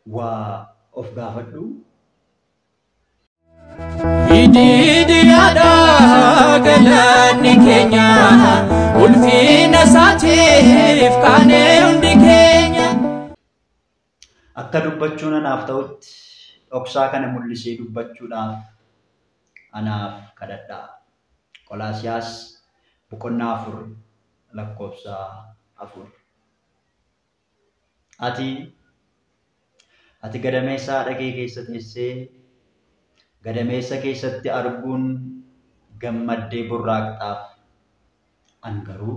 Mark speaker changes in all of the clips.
Speaker 1: Waa of gaafadhu.
Speaker 2: Ididiyaadha galanni keenya ulfina isaatiif kaanee hundi keenya.
Speaker 1: Akka dubbachuun anaaf ta'utti dhoksaa kana mul'isee dubbachuudhaaf anaaf kadhadhaa. Qolaasiyaas boqonnaa 4 lakkoofsa 4. Ati gadameessa haadha kee keessa teessee gadameessa keessatti arguun gammaddee burraaqxaaf. An garuu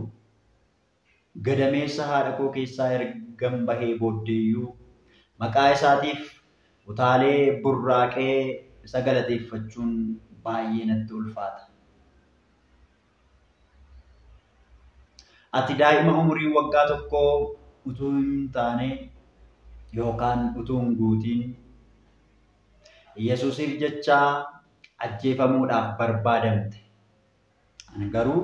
Speaker 1: gadameessa haadha koo keessaa ergan bahee booddeeyyuu maqaa isaatiif utaalee burraaqee isa galateeffachuun baay'ee natti ulfaata. Ati daa'ima umurii waggaa tokkoo utuu hin taane yookaan utuu hin guutiin Yesuusiif jecha ajjeefamuudhaaf barbaadamte. Ani garuu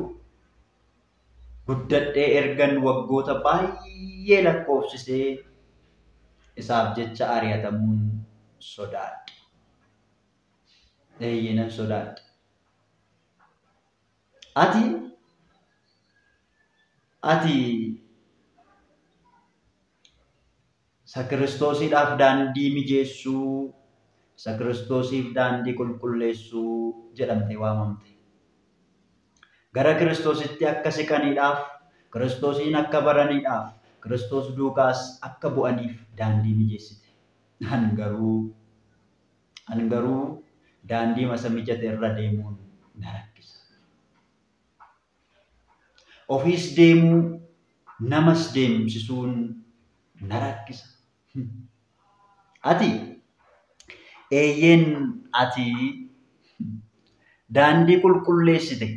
Speaker 1: guddadhee ergan waggoota baay'ee lakkoofsisee isaaf jecha ari'atamuun sodaadha. Eeyyee nan sodaadha. Ati isa Kiristoosiidhaaf daandii mijeessuu, isa Kiristoosiif daandii qulqulleessuu jedhamtee waamamte. Gara Kiristoositti akka siqaniidhaaf, Kiristoosiin akka baraniidhaaf, Kiristoos duukaas akka bu'aniif daandii mijeessite. An garuu daandii masa mijate irra deemuun na rakkisa. Ofiis deemuu, namas deemsisuun na rakkisa. Ati eeyyeen ati daandii qulqulleessite.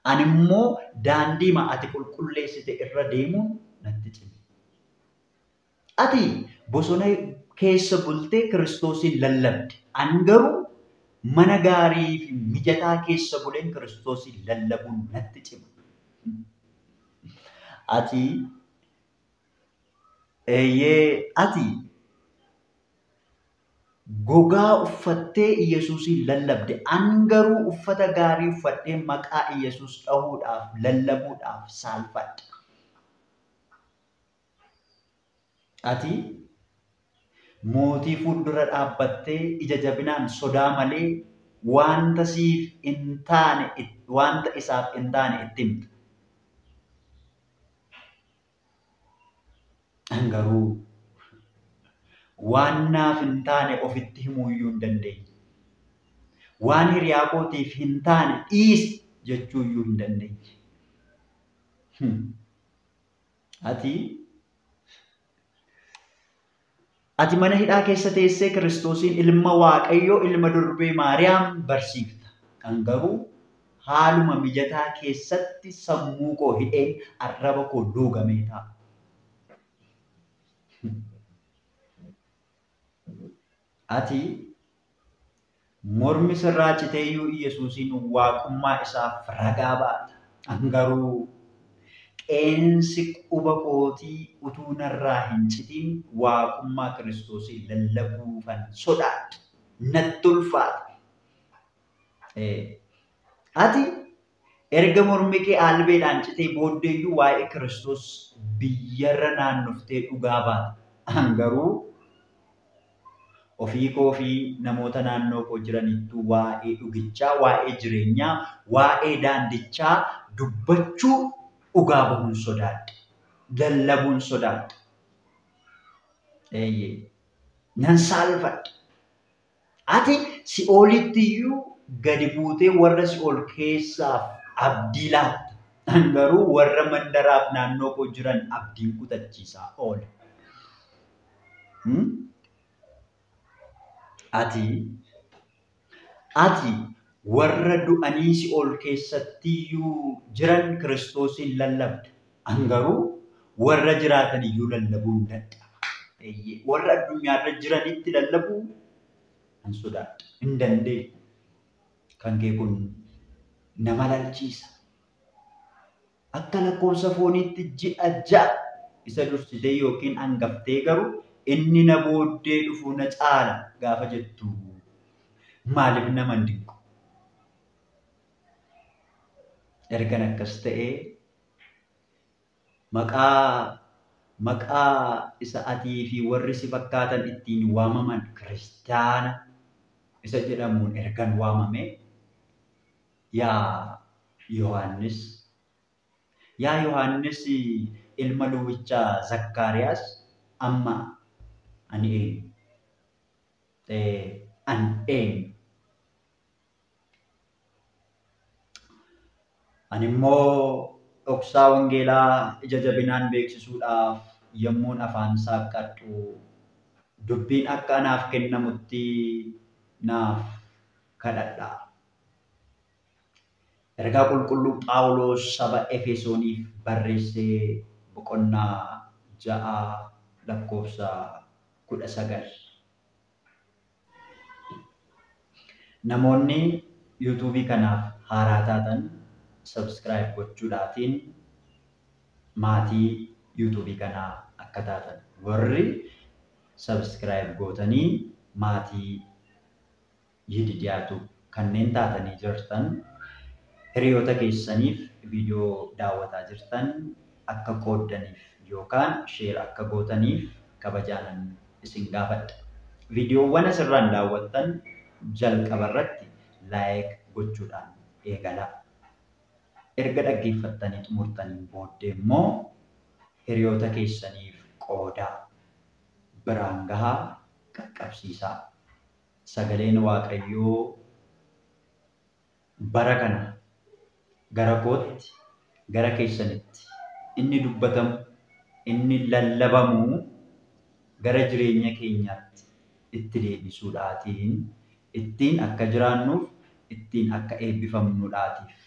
Speaker 1: Ani immoo daandiima ati qulqulleessite irra deemuun natti cime. Ati bosona keessa bultee Kiristoosiin lallabde. An garuu mana gaarii fi mijataa keessa buleen Kiristoosiin lallabuun natti cima. Ati eeyyee ati gogaa uffattee Yesuusiin lallabde. An garuu uffata gaarii uffadhee maqaa Yesuus dhahuudhaaf lallabuudhaaf saalfadha. Ati mootii fuuldura dhaabbattee ija jabinaan sodaa malee wanta siif hin taane wanta isaaf hin taane itti himta. An garuu waan naaf hin taane ofitti himuu iyyuu hin dandeenye. Waan hiriyaa kootiif hin taane dhiisi jechuu iyyuu hin dandeenye. Ati mana hidhaa keessa teessee Kiristoosiin ilma Waaqayyoo ilma durbee Maariyaam barsiifta. Kan garuu haaluma mijataa keessatti sammuu koo hidhee arraba koo luugamee taa'a. Ati mormi sirraa citeeyyuu Yesuusiin waaqummaa isaaf ragaa baata. An garuu qeensi quba kootii utuu narraa hin citiin waaqummaa Kiristoosii lallabuufan sodaadha. Natti ulfaata. Ati erga mormi kee albeedhaan citee booddeeyyuu waa'ee Kiristoos biyyarra naannoftee dhugaa baata. An garuu ofii koo fi namoota naannoo koo jiranittuu waa'ee dhugichaa, waa'ee jireenyaa, waa'ee daandichaa dubbachuu dhugaa bahuun sodaadha. Lallabuun sodaadha. Eeyyee. Nan saalfadha. Ati si'oolitti iyyuu gadi buutee warra si'ool keessaaf abdii laatta. An garuu warra mandaraaf naannoo koo jiran abdiin kutachiisaa oola. Ati warra du'anii si'ool keessattiyyuu jiran Kiristoosiin lallabda. An garuu warra jiraatan iyyuu lallabuu hin dadhaba. Warra addunyaarra jiranitti lallabuu nan sodaadha. Hin dandeenye. Kan kee kun nama lalchiisa. Akka lakkoofsa fooniitti ji'a 6 isa dursitee yookiin hangaftee garuu Inni na booddee dhufu na caala gaafa jettu maaliif nama hin dinqu? Ergan akkas ta'ee maqaa isa atii fi warri si fakkaatan ittiin waamaman kiristaana isa jedhamuun ergan waamame, yaa Yohaannis, yaa Yohaannis ilma luwichaa Zakkaariyaas, amma ani eenyu? Ani eenyu? Ani immoo dhoksaa wangeelaa ija jabinaan beeksisuudhaaf yommuun afaan saaqqadhu dubbiin akka anaaf kennamutti naaf kadhadhaa. Ergaa qulqulluu Phaawulos saba Efesooniif barreessee boqonnaa 6 lakkoofsa 19. Namoonni yuutuubii kanaaf haaraa taatan subscribe gochuudhaatiin maatii yuutuubii kanaa akka taatan, warri subscribe gootanii maatii Yididiyaatu kanneen taatanii jirtan hiriyoota keessaniif viidiyoo daawwataa jirtan akka qooddaniif yookaan share akka gootaniif kabajaanan isin gaafadha. Viidiyoowwan asirraan daawwattan jalqaba irratti like gochuudhaan eegalaa. Erga dhaggeeffattanii xumurtaniin booddee immoo hiriyoota keessaniif qoodaa, biraan gahaa, qaqqabsiisaa. Sagaleen Waaqayyoo bara kana gara kootti, gara keessanitti inni dubbatamu, inni lallabamu gara jireenya keenyaatti itti deebisuudhaatiin ittiin akka jiraannuuf, ittiin akka eebbifamnuudhaatiif,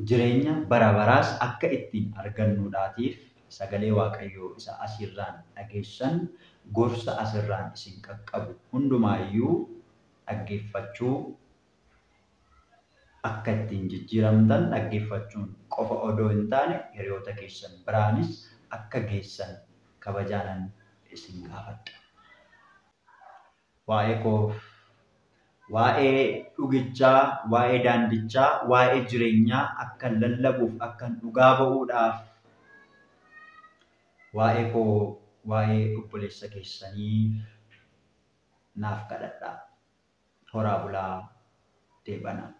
Speaker 1: jireenya bara baraas akka ittiin argannuudhaatiif sagalee Waaqayyoo isa asirraan dhageessan, gorsa asirraan isin qaqqabu hundumaayyuu dhaggeeffachuu akka ittiin jijjiiramtan dhaggeeffachuun qofa odoo hin taane hiriyoota keessan biraanis akka geessan kabajaanan isin gaafadha. Waa'ee koof, waa'ee dhugichaa, waa'ee daandichaa, waa'ee jireenyaa akkan lallabuuf, akkan dhugaa ba'uudhaaf waa'ee koo, waa'ee obboleessa keessanii naaf kadhadhaa. Horaa bulaa, deebanaa.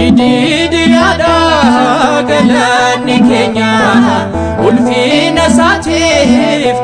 Speaker 2: Ididiyaadha galanni keenya ulfina isaatiif.